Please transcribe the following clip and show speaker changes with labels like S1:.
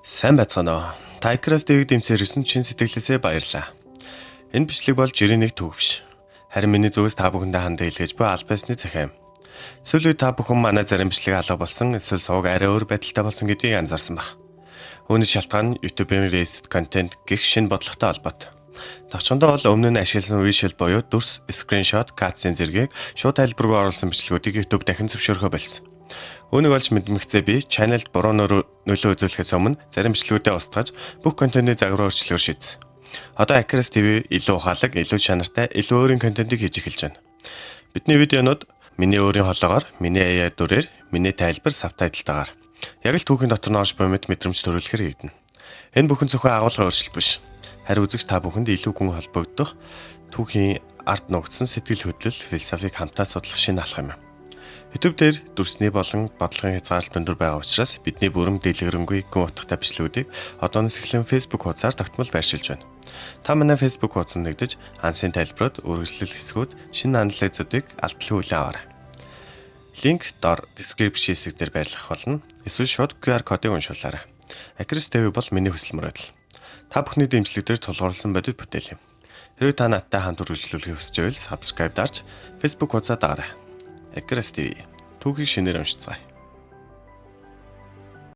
S1: Сайн байцгаана уу. Тайкрас дэвийг дэмсээр ирсэн чин сэтгэлээсээ баярлалаа. Энэ бичлэг бол жирийн нэг түүх биш. Харин миний зүгээс та бүхэндээ хандан илгээж буй аль биесны захиа юм. Сүүлийн үед та бүхэн манай зарим бичлэг алга болсон, эсвэл сувг арай өөр байдалтай болсон гэдгийг анзаарсан байх. Үүний шалтгаан нь YouTube-ийн Reset Content гэх шинэ бодлоготой холбоотой. Товчхондоо бол өмнө нь ашигласан visual буюу дүрс, screenshot, cutscene зэргийг шууд тайлбаргүй оруулсан бичлэгүүдийг YouTube дахин зөвшөөрөхөө болсон. Үүнийг олж мэдмэгцээ би channel-д буруу нөлөө үзүүлэхээс өмнө зарим бичлэгүүдээ устгаж, бүх контентыг загвар өөрчлөхөөр шийдсэн. Одоо Acres TV илүү ухаалаг, илүү чанартай, илүү өөрийн контентыг хийж эхэлж байна. Бидний видеонууд миний өөрийн хоолоогоор, миний AI дүрээр, миний тайлбар, subtitle тайгаар яг л түүхийн дотор нь орж буй мэт мэдрэмж төрүүлэхээр хийгдэнэ. Энэ бүхэн зөвхөн агуулгын өөрчлөлт биш. Харин үзэгч та бүхэнд илүү гүн холбогдох, түүхийн ард нуугдсан сэтгэл хөдлөл, философийг хамтаа судлах шинэ алхам юм. YouTube дээр дүрсний болон бодлогын хязгаарлалт өндөр байгаа учраас бидний бүрэн дэлгэрэнгүй, гүн утгатай бичлэгүүдийг одооноос эхлэн Facebook хуудасаар тогтмол байршуулж байна. Та манай Facebook хуудсанд нэгдэж, ансын тайлбарууд, үргэлжлэл хэсгүүд, шинэ анализуудыг алдалгүй хүлээн аваарай. Линк дор description хэсэг дээр байрлах болно. Эсвэл шууд QR кодыг уншуулаарай. Acres TV бол миний хүсэл мөрөөдөл. Та бүхний дэмжлэг дээр тулгуурласан бодит бүтээл юм. Хэрвээ та надтай хамт үргэлжлүүлэхийг хүсэж байвал subscribe дарж, Facebook хуудасаа дагаарай. Acres TV түүхийг шинээр уншицгаая.